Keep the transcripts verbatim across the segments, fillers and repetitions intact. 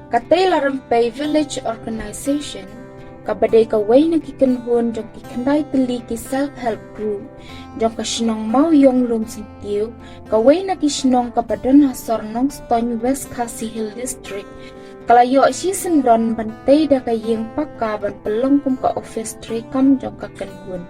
Ka Tei Larempei Village Organization, kaba dei kawei na ki kynhun jong ki khyndai tylli ki self help group jong ka shnong Mawiong Lumsyntiew, kawei na ki shnong kaba don ha sor Nongstoiñ, West Khasi Hills District, ka la ïoh shisyndon ban tei da ka ïing paka ban pynlong kum ka office treikam jong ka kynhun.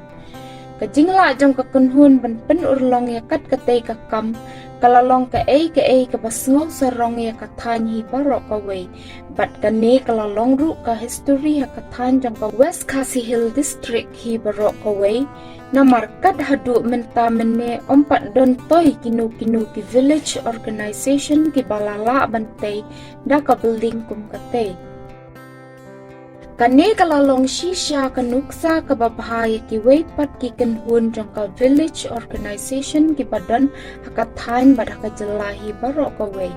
Ka jinglah jong ka kynhun ban pynurlong ïa kat katei ka kam ka la long kaei kaei kaba sngewsarong ïa ka thaiñ hi baroh kawei. Bad kane ka la long ruh ka history ha ka thaiñ jong ka West Khasi Hills District hi baroh kawei. Namar kat haduh mynta mynne ym pat don toi kino kino ki village organization kiba la lah ban tei da ka building kum katei. Kane ka la long shisha ka nuksa kaba bha ïa kiwei pat ki kynhun jong ka village organization kiba don ha ka thaiñ bad ha ka jylla hi baroh kawei.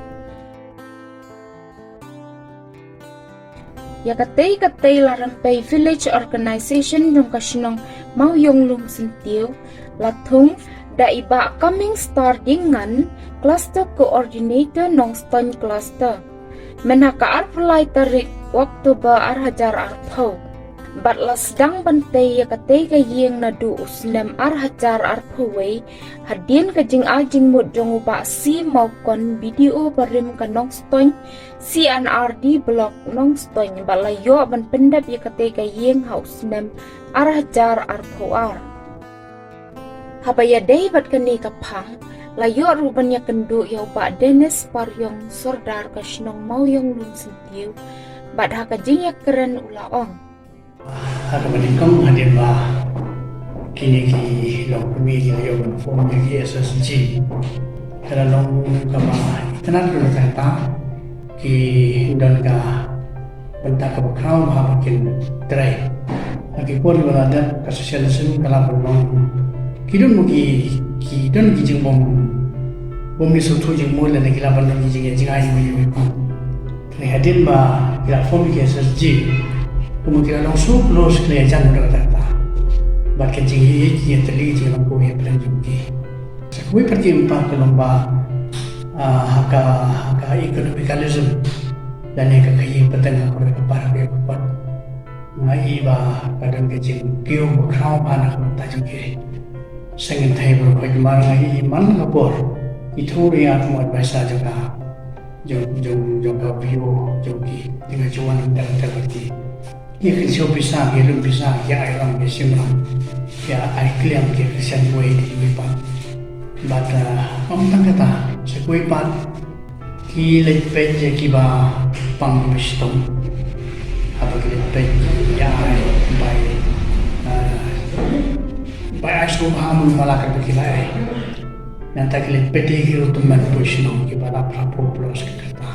Ïa katei ka Tei Larempei Village Organization jong ka shnong Mawiong Lumsyntiew la thung da i Bah Coming Star Diengngan, Cluster Coordinator Nongstoiñ Cluster, mynha ka arphew lai tarik October ar hajar arphew. Bad la sdang ban tei ïa katei ka ïing naduh u snem ar hajar arphew wei, hadien ka jingai jingmut jong u Bah C Mawkon, B D O barim ka Nongstoiñ C and R D Block Nongstoiñ, bad la ïoh ban pyndep ïa katei ka ïing ha u snem ar hajar arphew ar. Haba ïadei bad kane ka phang, la ïoh ruh ban ïakynduh ïa u Bah Dennis Pariong, Sordar ka shnong Mawiong Lumsyntiew, bad ha ka jingïakren u la ong. Ha kaba nyngkong, hadien ba kine ki longkmie ki la ïoh ban form ïa ki S S G, ka la long kaba itynnad ruh na kata, ki don ka bynta kaba khraw bha ba kin trei. Ha ki por kiba la dep ka socialism ka la pynlong, ki don mo ki, ki don ki jingbym, bym ïasngewthuh jingmut lane ki la pynlong ki jingïa jngai jingmut jingmut. Te hadien ba ki la form ki S S G, kumba ki la long so close, ki la ïajan ruh da kata kata. Bad ka jingïeit ki ïatylli, ki jinglong kawei hapdeng jong ki. Sa kawei pat ki impact ka long ba, ah, ha ka, ha ka economicalism lane ka khaïi pateng ha kawei ka para kawei ka pat. Nga i ba ka don ka jingkiew ba khraw bha na ka bynta jong ki. Sngewthuh baroh khoit, namar nga i man ka por i thung ïa ka advisor jong ka, jong, jong, jong ka V O jong ki. Te nga ju wan ïa ka, ka, ka, ki, ki kynshew pisa, ki lum pisa, ki ai ram, ki shim ram, ki ai kliang, ki kyrshan wei, ki wei pat. Bad, uh, ym tang kata, sa kawei pat, ki leit peit ïa kiba pang ba shitom. Haba ki leit peit ïa ai bai, ah, bai ai sngewbha mano mala kaba ki la ai. Nangta ki leit peit ïa ki ruh tymmen ba shnong kiba la phra phew plus ka rta.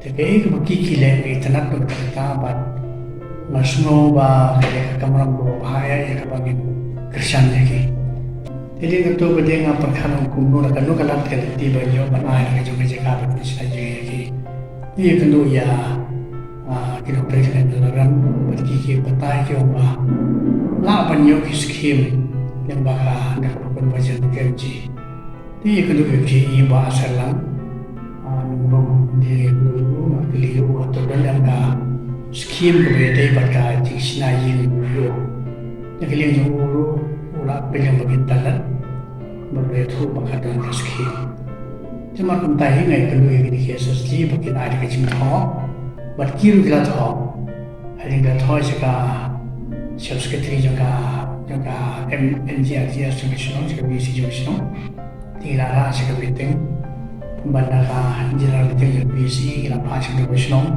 Te kaei kaba ki, ki leh, nga itynnad ruh ka rta bad nga sngew ba ka dei ka kamram kaba bha ïa, ïa kaba ngin kyrshan ïa ki. Te dei kato ba dei nga pyrkhat ong kumno, na kano ka lad ka lynti ban ïoh ban ai na ka jong ka jaka ban pynshna ïa ki. Te ïakynduh ïa, ah, ki nongtrei kynhun la rem bad ki, ki batai ki ong ba lah ban ïoh ki skhim lyngba ka, na ka program Vision P M G. Te ïakynduh ïa u J E Bah Serlang, ah, Nongrum, te ïakynduh ïa u, nga kylli ïa u hato don em ka skhim kaba ïadei bad ka jingshna ïing ïa u. Te ka liang jong u ruh u la pynlong ba kin talent, bad u la ïathuh ba ka don ka skhim. Te mar kumta hi nga ïakynduh ïa kine ki S S G ba kin ai da ka jingthoh, bad ki ruh ki la thoh. Hadien ka thoh sha ka Chief Secretary jong ka, jong ka M-, M G R D S jong ka shnong, jong ka B C jong ka shnong. Te ngi la rah sha ka meeting. Bad na ka general meeting jong ka B C ngi la phah sha ka Dorbar Shnong.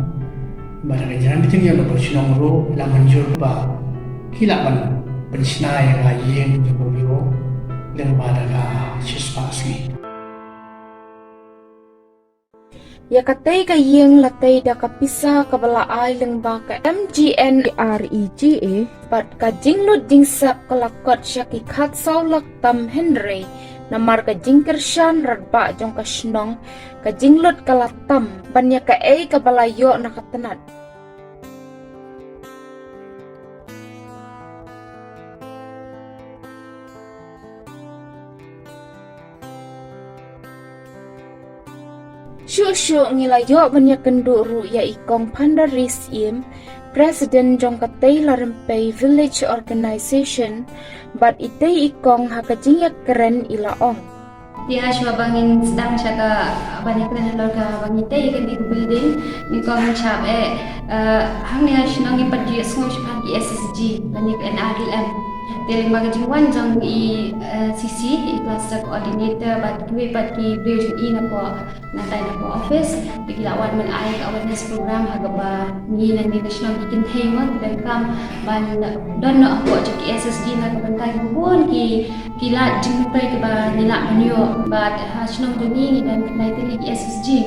Bad na ka general meeting jong ka Dorbar Shnong ruh la mynjur ba ki lah ban pynshna ïa ka ïing jong ka V O lyngba da ka shispah sngi. Ïa katei ka ïing la tei da ka pisa kaba la ai lyngba ka M G N R E G A, bad ka jinglut jingsep ka la kot sha ki khatsaw lak tam, hynrei namar ka jingkyrshan radbah jong ka shnong, ka jinglut ka la tam ban ïa kaei kaba la ïoh na ka tnat. Shuh shuh ngi la ïoh ban ïakynduh ruh ïa i Kong Phandaris Im, President jong ka Tei Larympei Village Organization, bad itei i Kong ha ka jingïakren i la ong. Te ha shuwa ba ngin sdang sha ka, ba ngin kren halor ka, ba ngin tei ïa kane ka building, ngi kong ngi shap eh, eh, hangne ha shnong ngi pat ju ïohsngew shaphang ki S S G, lane ka N R L M. Te lyngba ka jingwan jong i, eh, C C, i cluster coordinator, bad kiwei pat ki briew jong i napoh, na tai napoh office, te ki la wan ban ai ka awareness program ha kaba ngi nangne ka shnong ki kynthei mo, ki donkam ban don noh hapoh jong ki S S G na ka bynta kiba bun ki, ki lad jingmyntoi kiba ngi lah ban ïoh. Bad ha shnong jong ngi ngi don khyndai tylli ki S S G.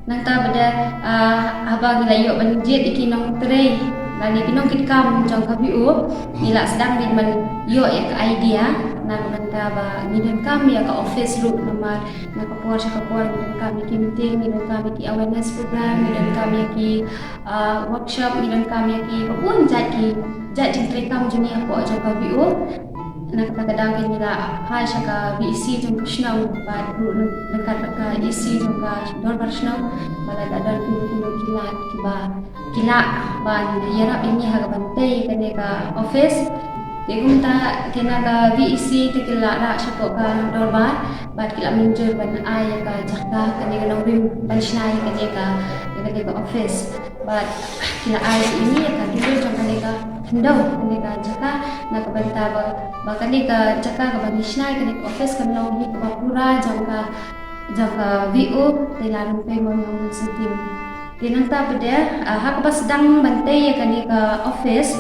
Nangta bad, ah, haba ngi la ïoh ban jied ïa ki nongtrei lane ki nongkitkam jong ka V O, ngi la sdang dei ban ïoh ïa ka idea na ka bynta ba ngi donkam ïa ka office ruh, namar na ka por sha ka por ngi donkam ïa ki meeting, ngi donkam ïa ki awareness program, ngi donkam ïa ki, ah, workshop, ngi donkam ïa ki ba bun jait ki jait jingtrei kam jong ngi hapoh jong ka V O. Na kata ka daw ngi la phai sha ka V E C jong ka shnong bad ruh ryngkat bad ka E C jong ka dorbar shnong, ba lada don kino kino ki lad kiba ki lah ban ïarap ïa ngi ha kaban tei kane ka office. Te kumta te na ka V E C te ki la rah shapoh ka dorbar bad ki la mynjur ban ai ïa ka jaka kane ka nongrim ban shna ïa kane ka, ïa kane ka office. Bad ki la ai ïa ngi ïa ka detail jong kane ka khyndew, kane ka jaka, na ka bynta ba, ba kane ka jaka kaba ngi shna ïa kane ka office kan long hi kaba pura jong ka, jong ka V O Tei Larympei Mawïong Municipality. Te nangta pat de, ah, ha kaba sdang ban tei ïa kane ka office,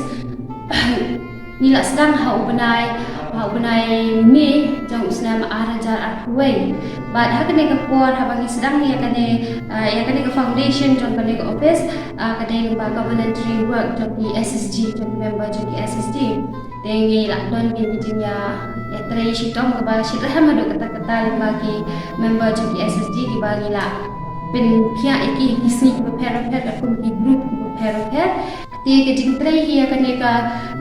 ngi la sdang ha u bnai, ha u bnai May jong u snem ar hajar arphew wei. Bad ha kane ka por haba ngi sdang ïa kane, ah, ïa kane ka foundation jong kane ka office, ah, ka dei lyngba ka voluntary work jong ki S S G, jong ki member jong ki S S G. Te ngi la don ki meeting ïa, ïa trei shitom kaba shitrhem haduh katta katta lyngba ki member jong ki S S G kiba ngi la pynkhiah ïa ki ha ki sngi kiba pher bapher, kum ki group kiba pher bapher. Te ka jingtrei hi ïa kane ka,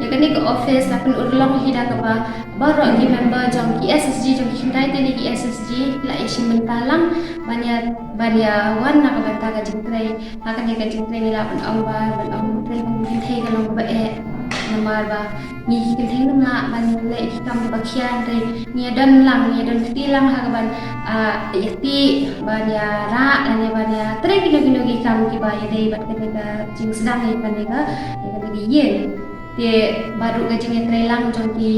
ïa kane ka office la pynurlong hi da kaba baroh ki member jong ki S S G, jong ki khyndai tylli ki S S G, la ïashim bynta lang ban ïa, ban ïa wan na ka bynta ka jingtrei. Ha kane ka jingtrei ngi lah ban ong ba, ban ong trei kum ki kynthei ka long kaba eh. Namar ba ngi ki kynthei ngim lah ban leh ki kam kiba khia, hynrei ngi ïa don lang, ngi ïa don kti lang ha kaban, ah, ïa tih, ban ïa rah, lane ban ïa trei kino kino ki kam kiba ïa dei bad kane ka jingsdang ïa kane ka, ïa kane ka ïing. Te bad ruh ka jingïatreilang jong ki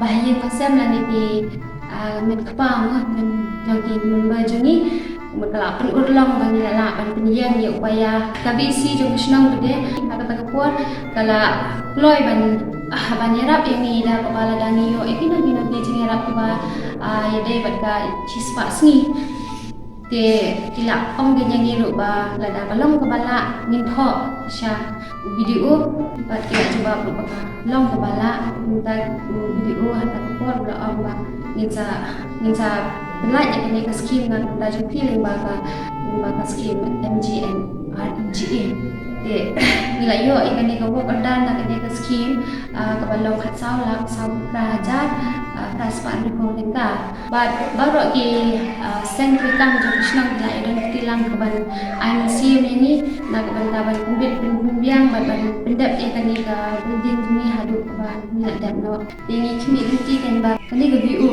bahaïing bahasem lane ki, ah, men kpa mo, men jong ki member jong ngi. Kumta ka la pynurlong ba ngi la lah ban pynïeng ïa uba ïa ka V E C jong ka shnong pat de. Ha kata ka por ka la kloi ban, ah, ban ïarap ïa ngi da kaba lada ngi ïoh ïa kino kino ki jingïarap kiba, ah, ïadei bad ka shispah sngi. Te ki la ong ïa ngi ruh ba lada ka long kaba lah ngin thoh sha u B D O, bad ki la jubab ruh ba ka long kaba lah. Kumta u B D O ha kata ka por u la ong ba ngin sa, ngin sa pyllait ïa kane ka skim na ka bynta jong phi lyngba ka, lyngba ka skim M G N R E G A. Te ngi la ïoh ïa kane ka work order na kane ka skim, ah, kaba long khatsaw lak saw phra hajar, ah, phra spah hynriew phew tyngka. Bad baroh ki, ah, seng treikam jong ka shnong ki la ïadon kti lang kaban ai mynsiem ïa ngi na ka bynta ban pynbit pynbiang bad ban pyndep ïa kane ka building jong ngi haduh ba ngi la dep noh. Te ngi khmih lynti kan ba kane ka V O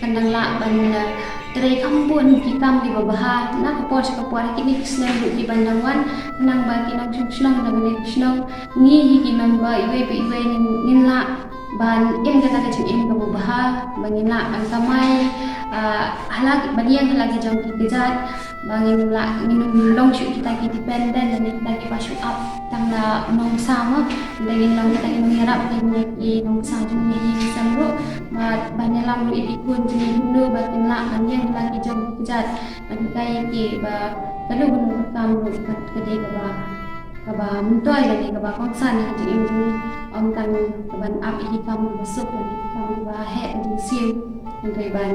kan dang lah ban, ah, trei kham bun ki kam kiba bha na ka por sha ka por ha kine ki snem ruh kiban dang wan, khnang ba ki nongshong shnong jong kane ka shnong, ngi hi ki member iwei pa iwei ngin, ngin lah ban im kata ka jingim kaba bha, ba ngin lah ban kamai, ah, ha la ki, ban ïeng ha la ki jong ki kjat, ba ngin lah, ngin ym long shuh kita ki dependent lane kita kiba shu ap tang na u nongsa mo, ba ngin long kita ki nongïarap ïa ki nongsa jong ngi hi ki sem ruh, ba ban ïalam ruh ïa ki khun jong ngi kumno ba kin lah ban ïeng ha la ki jong ki kjat, ban hikai ïa ki ba kano kano ka kam ruh ka dei kaba kaba myntoi lane kaba kongsan ïa ka jingim jong ngi, ym tang kaban ap ïa ki kam kiba suk lane ki kam kiba heh ka jingsiew. Hynrei ban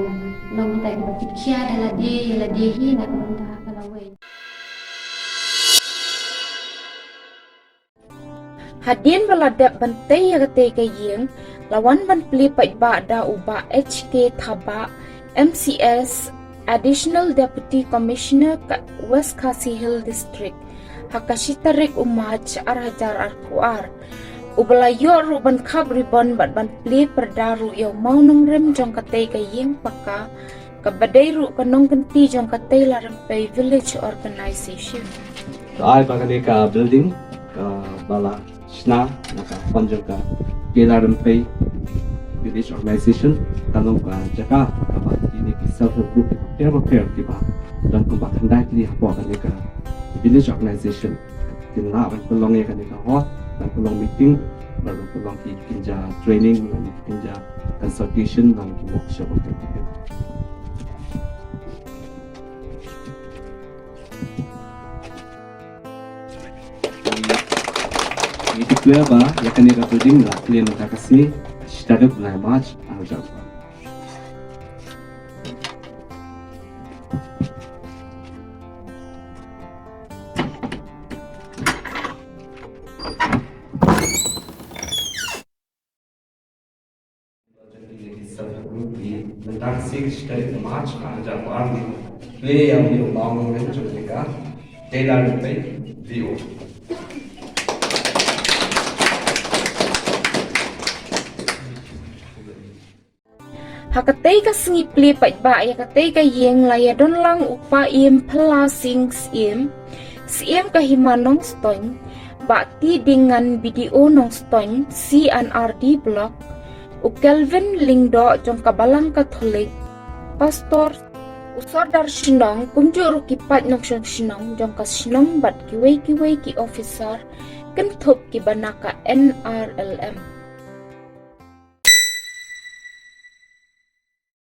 long kita kiba kitkhia da lade ïa lade hi na ka bynta ka lawei. Hadien ba la dep ban tei ïa katei ka ïing, la wan ban plie paidbah da u Bah H K Thabah, M C S, Additional Deputy Commissioner ka West Khasi Hills District ha ka shi tarik u March ar hajar arphew ar, uba la ïoh ruh ban khap ribbon bad ban plie pyrda ruh ïa u mawnongrim jong katei ka ïing paka, kaba dei ruh ka nongkynti jong ka Tei Ladrympei Village Organization. To ai ba kane ka building kaba la shna na ka fund jong ka Tei Ladrympei Village Organization ka long ka jaka kaba kine ki self help group kiba pher ba pher kiba don kumba khyndai tylli hapoh kane ka village organization kin lah ban pynlong ïa kane ka hall, ban pynlong meeting, ban pynlong ki kynja training, ban ki kynja consultation, ban ki workshop. Ngi declare ba ïa kane ka building la plie mynta ka sngi, shi tarik u March, ar hajar. Mynta ka sngi, shi tarik March, ar hajar arphew ar, plie ïa une u mawnongrim jong kane ka Tei Ladrympei V O. Ha katei ka sngi plie paidbah ïa katei ka ïing la ïadon lang u Paiem Phala Singh Syiem, Syiem ka Hima Nongstoiñ, Bah T Dingngan, B D O Nongstoiñ C and R D Block, u Kelvin Lyngdoh jong ka Balang Katholik, Pastor, u Sordar Shnong, kumjuh ruh ki paid nongshong shnong jong ka shnong bad kiwei kiwei ki officer kynthup kiba na ka N R L M.